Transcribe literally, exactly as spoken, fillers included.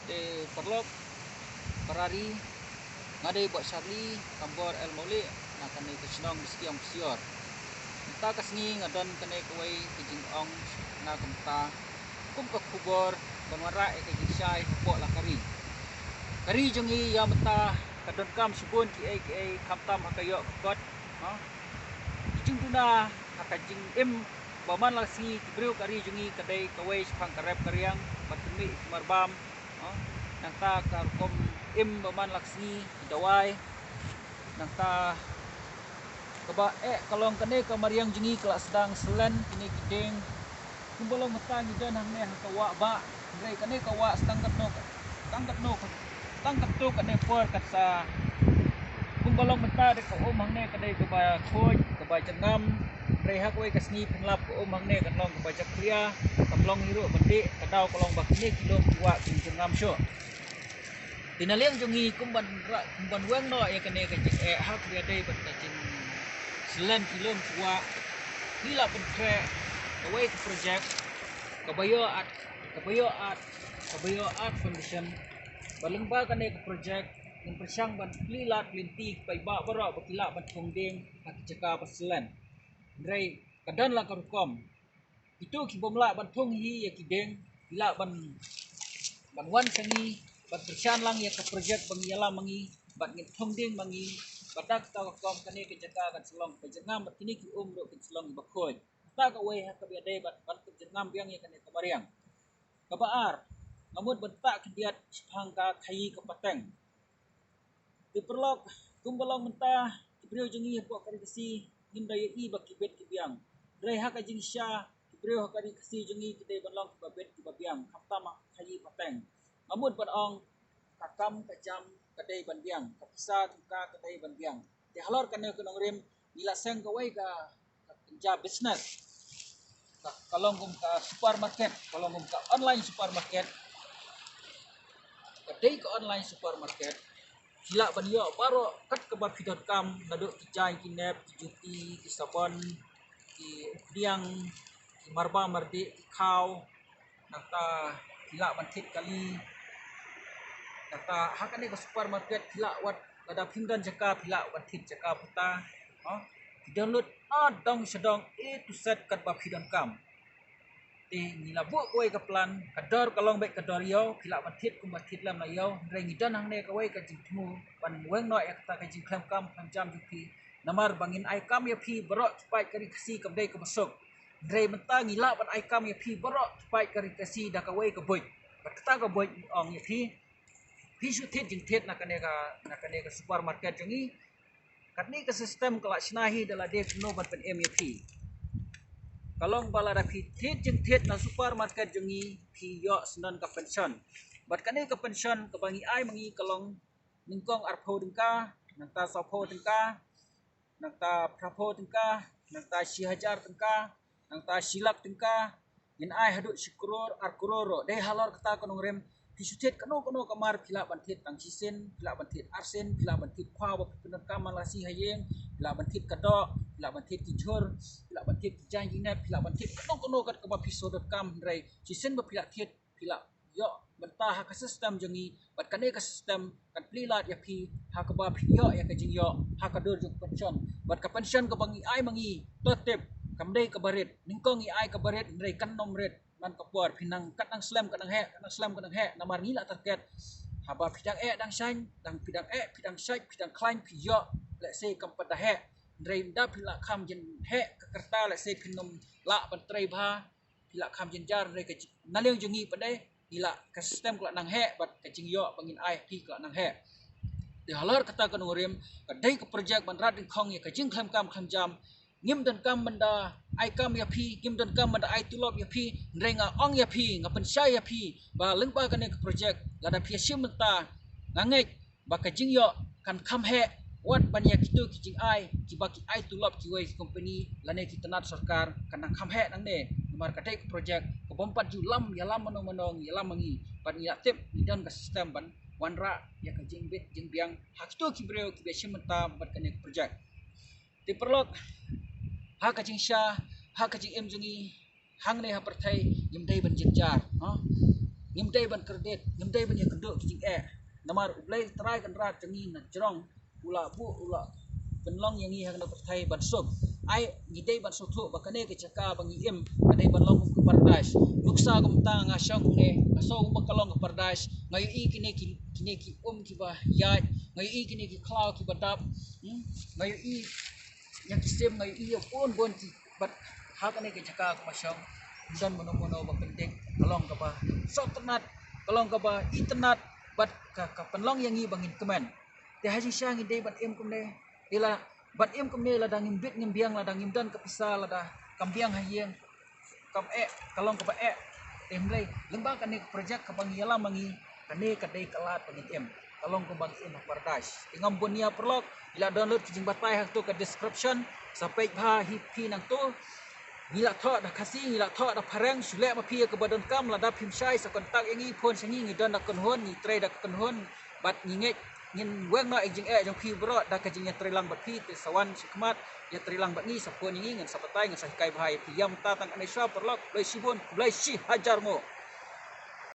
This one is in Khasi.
Te paralok, para ri, nga dei Bah Charlie Kambor El Mawlieh, na kane ka shnong Biskiang Psior. Mynta ka sngi nga don kane kawei ka jingong na ka mynta kum ka khubor ban wanrah ïa ka jingshai hapoh la ka ri. Ka ri jong ngi ïa mynta ka donkam shibun kiei kiei, khamtam ha ka ïoh ka kot, ha. Ki jingduna ha ka jingim ba man la sngi ki briew ka ri jong ngi ka dei kawei shaphang ka rep ka riang, ban pynmih ki marbam, ha. Nangta ka rukom im ba man la sngi ki dawai. Nangta kaba eh ka long kane ka mariang jong ngi ka la sdang selen kine ki dieng. Kumba long mynta ngi don hangne ha ka wah bah, hynrei kane ka wah tang katno, tang katno, tang katno kane por kat sa. Kumba long mynta dei ka um hangne ka dei kaba khuid, kaba jyrngam. Hynrei ha kawei ka sngi pynlap ka um hangne kan long kaba jakhlia, kam long hi ruh ban dih, ka daw ka long ba kine ki lum ki wah ki jyrngam shuh. Te na liang jong ngi kum ban ra-, kum ban weng noh ïa kane ka jingeh ha kaba ïadei bad ka jingslen ki lum ki wah, ngi la pynkhreh kawei ka projek kaba ïoh Art, kaba ïoh Art, kaba ïoh Art Foundation. Ba lyngba kane ka projek ngin pyrshang ban plie lad plie lynti ki paidbah baroh ba ki lah ban thung dieng ha ki jaka ba slen. Hynrei ka don la ka rukom. Kito ki bym lah ban thung hi ïa ki dieng, ki lah ban, ban wan sha ngi, ban kyrshan lang ïa ka projek ba ngi ïalam ma ngi, bad ngin thung dieng ma ngi, bad da kata ka rukom kane ka jaka kan sa long kaba jyrngam, bad kine ki um ruh kin sa long kiba khuid. Kata kawei ha kaba ïadei bad ban pynjyrngam biang ïa kane ka mariang. Kaba ar, nga mut ban tah khyndiat shaphang ka khaïi ka pateng. Te paralok, kumba long mynta ki briew jong ngi hapoh ka ri Khasi ngim da ïohi ba ki bit ki biang. Hynrei ha ka jingshisha ki briew ha ka ri Khasi jong ngi ki dei ban long kiba bit kiba biang, khamtam ha khaïi pateng. Nga mut ban ong, ka kam ka jam ka dei ban biang, ka pisa tyngka ka dei ban biang. Te halor kane ka nongrim ngi la seng kawei ka, ka kynja business. Ka, ka long kum ka supermarket, ka long kum ka online supermarket. Ka dei ka online supermarket. Phi lah ban ïoh baroh kat kaba phi donkam, naduh ki jaiñ ki nep, ki juti, ki sabon, ki umphniang, ki marba mardih, ki khaw. Nangta phi lah ban thied kali. Nangta ha kane ka supermarket phi lah wat, lada phim don jaka phi lah ban thied jaka puta. Ha? Phi download na dong sha dong, A to Z katba phi donkam. Te ngi la buh kawei ka plan, ka dor ka long beit ka dor ïew, phi lah ban thied kumba thied lem na ïew, hynrei ngi don hangne kawei ka jingthmu ban weng noh ïa kata ka jingkhlem kam khlem jam jong phi. Namar ba ngin ai kam ïa phi baroh ki paid ka ri Khasi kam dei kaba suk. Hynrei mynta ngi lah ban ai kam ïa phi baroh ki paid ka ri Khasi da kawei ka buit. Bad kata ka buit ngi ong ïa phi, phi shu thied jingthied na kane ka, na kane ka supermarket jong ngi. Katne ka system ka la shna hi da lade kumno ban pynim ïa phi. Ka long ba lada phi thied jingthied na supermarket jong ngi phi ïoh sngewdon ka pension. Bad kane ka pension kaba ngi ai ma ngi ka long nyngkong arphew tyngka, nangta sawphew tyngka, nangta phraphew tyngka, nangta shi hajar tyngka, nangta shi lak tyngka, ngin ai haduh shi klur, ar klur ruh. Dei halor kata ka nongrim, phi shu thied kano kano ka mar, phi lah ban thied tang shisien, phi lah ban thied arsien, phi lah ban thied khwa ba phi pyndonkam man la shi ha ïing, phi lah ban thied ka doh, phi lah ban thied ki jhur, phi lah ban thied ki jaiñ ki nep, phi lah ban thied kano kano kat kaba phi shu donkam, hynrei shisien ba phi lah thied phi lah ïoh mynta ha ka system jong ngi, bad kane ka system kan plie lad ïa phi ha kaba phi ïoh ïa ka jingïoh ha ka dur jong ka pension. Bad ka pension kaba ngi ai ma ngi, to tip, kam dei kaba rit. Nyngkong ngi ai kaba rit, hynrei kan nym rit man ka por, phi nang kat nang slem kat nang heh, kat nang slem kat nang heh, namar ngi la target. Haba phi dang eh dang shaiñ, dang phi dang eh, phi dang shait, phi dang khlaiñ, phi ïoh, lehse kam pat da heh. Hynrei ynda phi la kham jin heh ka rta, lehse phin nym lah ban trei bha, phi la kham jynjar, hynrei ka ji-, na liang jong ngi pat de, ngi la, ka system ka la nang heh, bad ka jingïoh ba ngin ai phi ka la nang heh. Te halor kata ka nongrim, ka dei ka projek ban rat dyngkhong ïa ka jingkhlem kam khlem jam. Ngim donkam ban da ai kam ïa phi, ngim donkam ban da ai tulop ïa phi, hynrei nga ong ïa phi, nga pynshai ïa phi ba lyngba kane ka projek, lada phi ïashim bynta, nga ngeit ba ka jingïoh kan kham heh, wat ban ïa kito ki jingai kiba ki ai tulop kiwei ki company lane ki tnat sorkar, kan nang kham heh nangne. Namar ka dei ka projek ka bym pat ju lam ïalam mano mano, ïalam ma ngi, bad ngi la tip ngi don ka system ban wanrah ïa ka jingbit jingbiang ha kito ki briew kiba shim bynta bad kane ka projek. Te paralok, ha ka jingshisha, ha ka jingim jong ngi hangne ha pyrthei, ngim dei ban jynjar, ha. Ngim dei ban kyrdet, ngim dei ban ïakynduh ki jingeh. Namar U Blei Trai Kynrad jong ngi na jrong u la buh, u la pynlong ïa ngi ha kane ka pyrthei ban suk. Ai, ngi dei ban sngewthuh ba kane ka jaka ba ngi im ka dei ban long kum ka paradais. Nuksa kumta nga shong kumne, nga sngew ba ka long ka paradais. Nga ïohi kine ki, kine ki um kiba ïaid, nga ïohi kine ki khlaw kiba dap. Hmm? Nga ïohi ïa ki sim, nga ïohi ïa bun bun ki, bad ha kane ka jaka kaba shong, don mano mano ba pyndik, ka long kaba sngewtynnat, ka long kaba itynnat, bad ka, ka pynlong ïa ngi ba ngin kmen. Te ha jingshisha ngi dei ban im kumne, te la ban im kumne, lada ngim bit ngim biang, lada ngim don ka pisa, lada kam biang ha ïing, kam eh, ka long kaba eh. Te hynrei lyngba kane ka project kaba ngi ïalam ma ngi, kane ka dei ka lad ba ngin im, ka long kaba ngin im ha paradais. Te ngam bun nia paralok, ïa la download ki jingbatai ha kato ka description, sa peit bha hi phi nangto. Ngi la thoh da Khasi, ngi la thoh da Phareng, shu leh ma phi ïa kaba donkam, lada phim shai sa contact ïa ngi, phone sha ngi, ngi don da ka kynhun, ngi trei da ka kynhun, bad ngi ngeit ngin weng noh ïa ka jingeh jong phi baroh da ka jingïatreilang bad phi. Te sa wan shakhmat, ïatreilang bad ngi, sa phone ïa ngi, ngin sa batai, ngin sa hikai bha ïa phi. Ïa mynta tang katne shuwa paralok, khublei shibun, khublei shi hajar nguh.